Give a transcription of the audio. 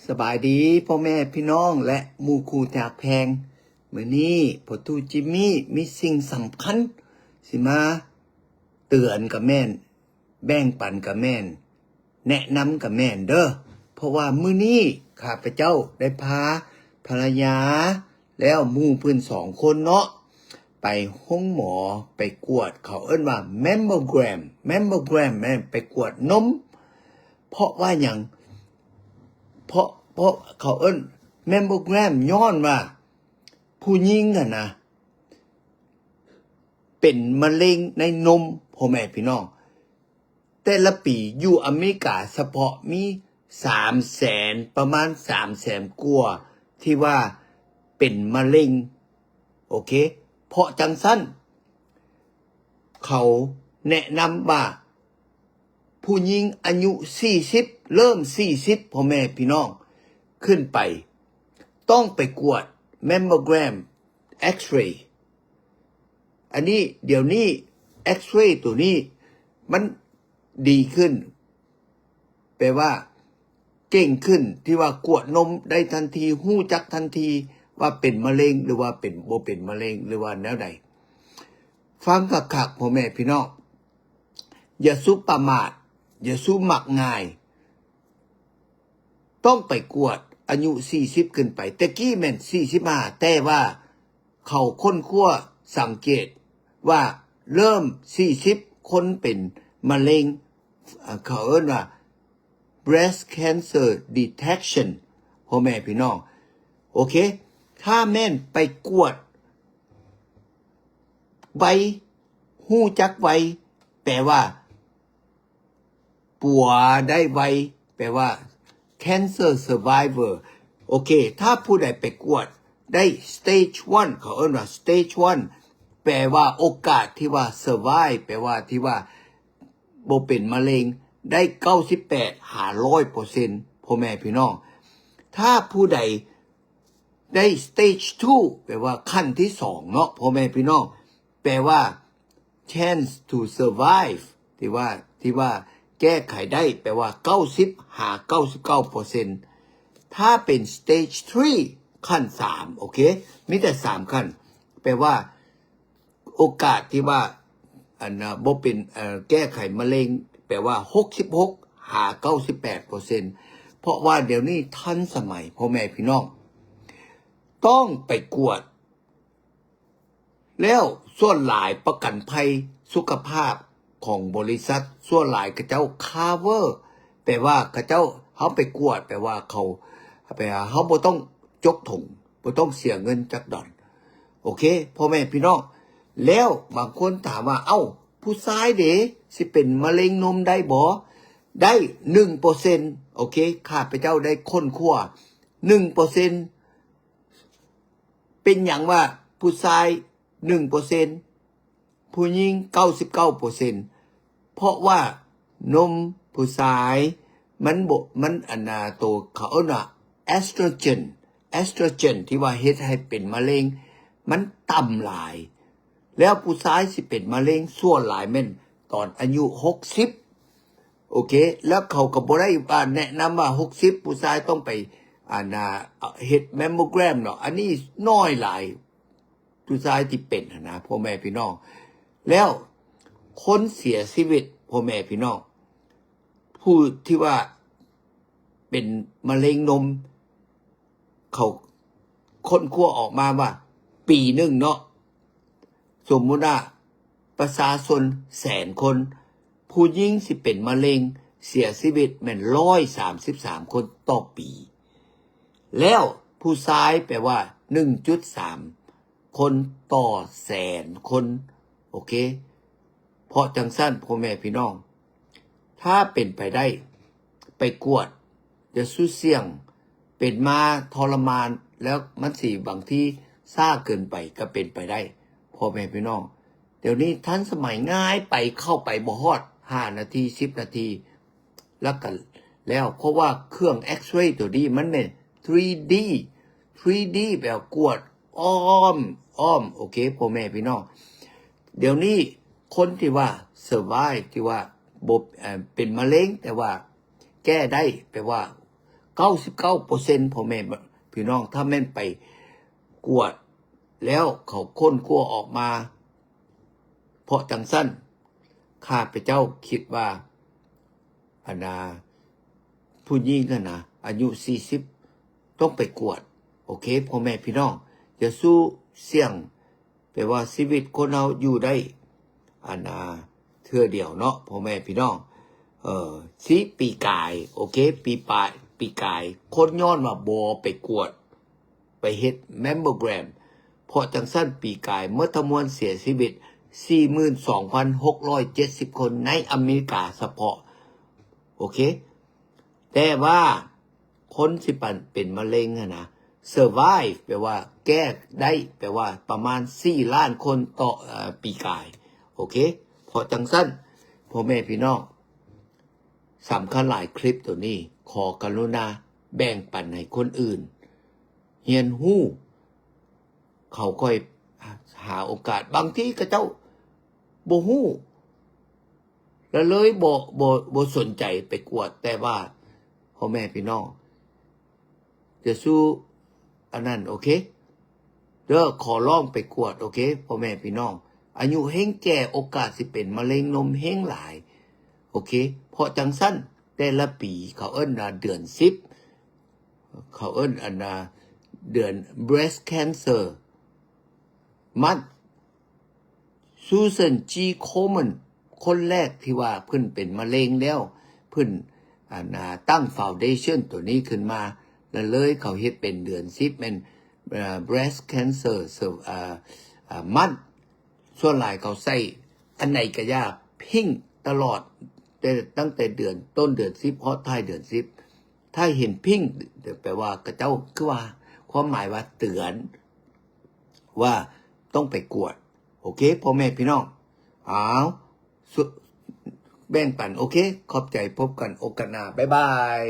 ສະບາຍດີພໍ່ແມ່ພີ່ນ້ອງ ແລະ ໝູ່ຄູ່ທີ່ຮັກແພງ. ມື້ນີ້ພໍ່ຕູ້ຈິມມີ່ມີສິ່ງສຳຄັນ ຊິມາເຕືອນກະແມ່ນ, ແບ່ງປັນກະແມ່ນ, ແນະນຳກະແມ່ນເດີ້. ເພາະວ່າມື້ນີ້ຂ້າພະເຈົ້າໄດ້ພາພັນລະຍາ ແລ້ວໝູ່ເພິ່ນສອງຄົນເນາະ ໄປໂຮງໝໍ ໄປກວດ ເຂົາເອີ້ນວ່າ mammogram. Mammogram ແມ່ນໄປກວດນົມ. ເພາະວ່າຫຍັງ? ເພາະ ເພາະເຂົາເອີ້ນ mammogram ຍ້ອນວ່າຜູ້ຍິງຫັ້ນນະ ເປັນມະເຮັງໃນນົມ ພໍ່ແມ່ພີ່ນ້ອງ. ແຕ່ລະປີຢູ່ອາເມລິກາສະເພາະມີສາມແສນ ປະມານສາມແສນກວ່າທີ່ວ່າເປັນມະເຮັງ. ໂອເຄ ເພາະຈັ່ງຊັ້ນ ເຂົາແນະນຳວ່າ ຜູ້ຍິງອາຍຸສີ່ສິບ ເລີ່ມສີ່ສິບ ພໍ່ແມ່ພີ່ນ້ອງ ຂຶ້ນໄປ ຕ້ອງໄປກວດ mammogram, X-ray. ອັນນີ້ ດຽວນີ້ X-ray ໂຕນີ້ມັນດີຂຶ້ນ ແປວ່າເກັ່ງຂຶ້ນ ທີ່ວ່າກວດນົມໄດ້ທັນທີ ຮູ້ຈັກທັນທີວ່າເປັນມະເຮັງ ຫຼືວ່າເປັນ ບໍ່ເປັນມະເຮັງ ຫຼືວ່າແນວໃດ. ຟັງຄັກໆ ພໍ່ແມ່ພີ່ນ້ອງ ຢ່າສູ່ປະໝາດ, ຢ່າສູ່ມັກງ່າຍ. ຕ້ອງໄປກວດອາຍຸສີ່ສິບຂຶ້ນໄປ. ແຕ່ກີ້ແມ່ນສີ່ສິບຫ້າ ແຕ່ວ່າເຂົາຄົ້ນຄວ້າສັງເກດວ່າເລີ່ມສີ່ສິບ ຄົນເປັນມະເຮັງ, ເຂົາເອີ້ນວ່າ breast cancer detection ພໍ່ແມ່ພີ່ນ້ອງ. ໂອເຄ ຖ້າແມ່ນໄປກວດໄວ, ຮູ້ຈັກໄວ ແປວ່າປົວໄດ້ໄວ, ແປວ່າ cancer survivor. ໂອເຄ ຖ້າຜູ້ໃດໄປກວດໄດ້ stage one ເຂົາເອີ້ນວ່າ stage one ແປວ່າໂອກາດທີ່ວ່າ survive ແປວ່າທີ່ວ່າບໍ່ເປັນມະເຮັງໄດ້ເກົ້າສິບແປດຫາຮ້ອຍເປີເຊັນ ພໍ່ແມ່ພີ່ນ້ອງ. ຖ້າຜູ້ໃດ ໄດ້ stage two ແປວ່າຂັ້ນທີສອງເນາະ ພໍ່ແມ່ພີ່ນ້ອງ ແປວ່າ chance to survive ທີ່ວ່າ ທີ່ວ່າແກ້ໄຂໄດ້ ແປວ່າເກົ້າສິບຫາເກົ້າສິບເກົ້າເປີເຊັນ. ຖ້າເປັນ stage three ຂັ້ນສາມ ໂອເຄ ມີແຕ່ສາມຂັ້ນ ແປວ່າ ໂອກາດທີ່ວ່າ ອັນນະ ບໍ່ເປັນ ເອີ ແກ້ໄຂມະເຮັງ ແປວ່າຫົກສິບຫົກຫາເກົ້າສິບແປດເປີເຊັນ ເພາະວ່າດຽວນີ້ທັນສະໄໝ ພໍ່ແມ່ພີ່ນ້ອງ ຕ້ອງໄປກວດ. ແລ້ວສ່ວນຫຼາຍປະກັນໄພສຸຂະພາບຂອງບໍລິສັດ ສ່ວນຫຼາຍເຂົາເຈົ້າ cover ແປວ່າເຂົາເຈົ້າ ເຮົາໄປກວດ ແປວ່າເຂົາ ແປວ່າເຮົາບໍ່ຕ້ອງຈົກຖົງ ບໍ່ຕ້ອງເສຍເງິນຈັກດອນ. ໂອເຄ ພໍ່ແມ່ພີ່ນ້ອງ ແລ້ວບາງຄົນຖາມວ່າ ເອົ້າ ຜູ້ຊາຍເດ ຊິເປັນມະເຮັງນົມໄດ້ບໍ່? ໄດ້ໜຶ່ງເປີເຊັນ. ໂອເຄ ຂ້າພະເຈົ້າໄດ້ຄົ້ນຄວ້າໜຶ່ງເປີເຊັນ. ເປັນຫຍັງວ່າຜູ້ຊາຍໜຶ່ງເປີເຊັນ ຜູ້ຍິງເກົ້າສິບເກົ້າເປີເຊັນ? ເພາະວ່ານົມຜູ້ຊາຍມັນບໍ່ ມັນ ອັນນາ ໂຕເຂົາເອີ້ນວ່າ estrogen, estrogen ທີ່ວ່າເຮັດໃຫ້ເປັນມະເຮັງ ມັນຕ່ຳຫຼາຍ. ແລ້ວຜູ້ຊາຍຊິເປັນມະເຮັງສ່ວນຫຼາຍແມ່ນຕອນອາຍຸຫົກສິບ. ໂອເຄ ແລ້ວເຂົາກໍບໍ່ໄດ້ວ່າແນະນຳວ່າຫົກສິບ ຜູ້ຊາຍຕ້ອງໄປ ອັນນາ ເຮັດ mammogram ເນາະ. ອັນນີ້ໜ້ອຍຫຼາຍ ຜູ້ຊາຍທີ່ເປັນຫັ້ນນະ ພໍ່ແມ່ພີ່ນ້ອງ. ແລ້ວຄົນເສຍຊີວິດ ພໍ່ແມ່ພີ່ນ້ອງ ຜູ້ທີ່ວ່າເປັນມະເຮັງນົມ ເຂົາຄົ້ນຄວ້າອອກມາວ່າ ປີໜຶ່ງເນາະ ສົມມຸດວ່າປະຊາຊົນແສນຄົນ ຜູ້ຍິງຊິເປັນມະເຮັງເສຍຊີວິດແມ່ນຮ້ອຍສາມສິບສາມຄົນຕໍ່ປີ ແລ້ວຜູ້ຊາຍແປວ່າໜຶ່ງຈຸດສາມຄົນຕໍ່ແສນຄົນ. ໂອເຄ ເພາະຈັ່ງຊັ້ນ ພໍ່ແມ່ພີ່ນ້ອງ ຖ້າເປັນໄປໄດ້ ໄປກວດ ຢ່າສູ່ສ່ຽງ ເປັນມາທໍລະມານ ແລ້ວມັນຊິບາງທີຊ້າເກີນໄປກໍເປັນໄປໄດ້ ພໍ່ແມ່ພີ່ນ້ອງ. ດຽວນີ້ທັນສະໄໝ ງ່າຍໄປ ເຂົ້າໄປບໍ່ຮອດຫ້ານາທີ ສິບນາທີ ແລ້ວກໍແລ້ວ ເພາະວ່າເຄື່ອງ X-ray ໂຕນີ້ມັນແມ່ນ three D, three D ແບບກວດອ້ອມ ອ້ອມ. ໂອເຄ ພໍ່ແມ່ພີ່ນ້ອງ ດຽວນີ້ຄົນທີ່ວ່າ survive ທີ່ວ່າບໍ່ ເອີ ເປັນມະເຮັງ ແຕ່ວ່າແກ້ໄດ້ ແປວ່າ ເກົ້າສິບເກົ້າເປີເຊັນ ພໍ່ແມ່ພີ່ນ້ອງ ຖ້າແມ່ນໄປກວດແລ້ວເຂົາຄົ້ນຄວ້າອອກມາ ເພາະຈັ່ງຊັ້ນ ຂ້າພະເຈົ້າຄິດວ່າ ອັນນາ ຜູ້ຍິງຫັ້ນນະ ອາຍຸສີ່ສິບ ຕ້ອງໄປກວດ. ໂອເຄ ພໍ່ແມ່ພີ່ນ້ອງ ຢ່າສູ່ສ່ຽງ ແປວ່າຊີວິດຄົນເຮົາຢູ່ໄດ້ ອັນນາ ເທື່ອດຽວເນາະ ພໍ່ແມ່ພີ່ນ້ອງ. ເອີ ຊິປີກາຍ ໂອເຄ ປີປາຍ ປີກາຍ ຄົນຍ້ອນວ່າບໍ່ໄປກວດ ໄປເຮັດ mammogram ເພາະຈັ່ງຊັ້ນ ປີກາຍໝົດທັງມວນເສຍຊີວິດສີ່ໝື່ນສອງພັນຫົກຮ້ອຍເຈັດສິບຄົນ ໃນອາເມລິກາສະເພາະ ໂອເຄ ແຕ່ວ່າຄົນທີ່ເປັນມະເຮັງຫັ້ນນະ survive ແປວ່າແກ້ໄດ້ ແປວ່າປະມານສີ່ລ້ານຄົນຕໍ່ ເອີ ປີກາຍ ໂອເຄ ເພາະຈັ່ງຊັ້ນ ພໍ່ແມ່ພີ່ນ້ອງ ສຳຄັນຫຼາຍຄລິບໂຕນີ້ ຂໍກະລຸນາແບ່ງປັນໃຫ້ຄົນອື່ນຮຽນຮູ້ ເຂົາຄ່ອຍຫາໂອກາດ ບາງທີເຂົາເຈົ້າບໍ່ຮູ້ ລະເລີຍບໍ່ ບໍ່ ບໍ່ສົນໃຈໄປກວດ. ແຕ່ວ່າພໍ່ແມ່ພີ່ນ້ອງ ຢ່າສູ່ອັນນັ້ນ ໂອເຄ ເດີ ຂໍລອງໄປກວດ ໂອເຄ ພໍ່ແມ່ພີ່ນ້ອງ ອາຍຸເຮັງແກ່ ໂອກາດຊິເປັນມະເຮັງນົມເຮັງຫຼາຍ ໂອເຄ ເພາະຈັ່ງຊັ້ນ ແຕ່ລະປີເຂົາເອີ້ນວ່າເດືອນສິບ ເຂົາເອີ້ນອັນນາ ເດືອນ breast cancer month. Susan G Komen ຄົນແລກທີ່ວ່າເພິ່ນເປັນມະເຮັງແລ້ວ ເພິ່ນ ອັນນາ ຕັ້ງ foundation ໂຕນີ້ຂຶ້ນມາ ລະເລີຍເຂົາເຮັດເປັນເດືອນສິບ ແມ່ນ ເອີ breast cancer ເອີ ເອີ month. ສ່ວນຫຼາຍເຂົາໃສ່ອັນໃດກະຢ່າ pink ຕະຫຼອດ ແຕ່ ຕັ້ງແຕ່ເດືອນ ຕົ້ນເດືອນສິບ ຮອດທ້າຍເດືອນສິບ ຖ້າເຫັນ pink ແປວ່າເຂົາເຈົ້າ ຄືວ່າ ຄວາມໝາຍວ່າເຕືອນວ່າຕ້ອງໄປກວດ. ໂອເຄ ພໍ່ແມ່ພີ່ນ້ອງ ອ້າວ ແບ່ງປັນ ໂອເຄ ຂອບໃຈ ພົບກັນໂອກາດໜ້າ ບາຍບາຍ.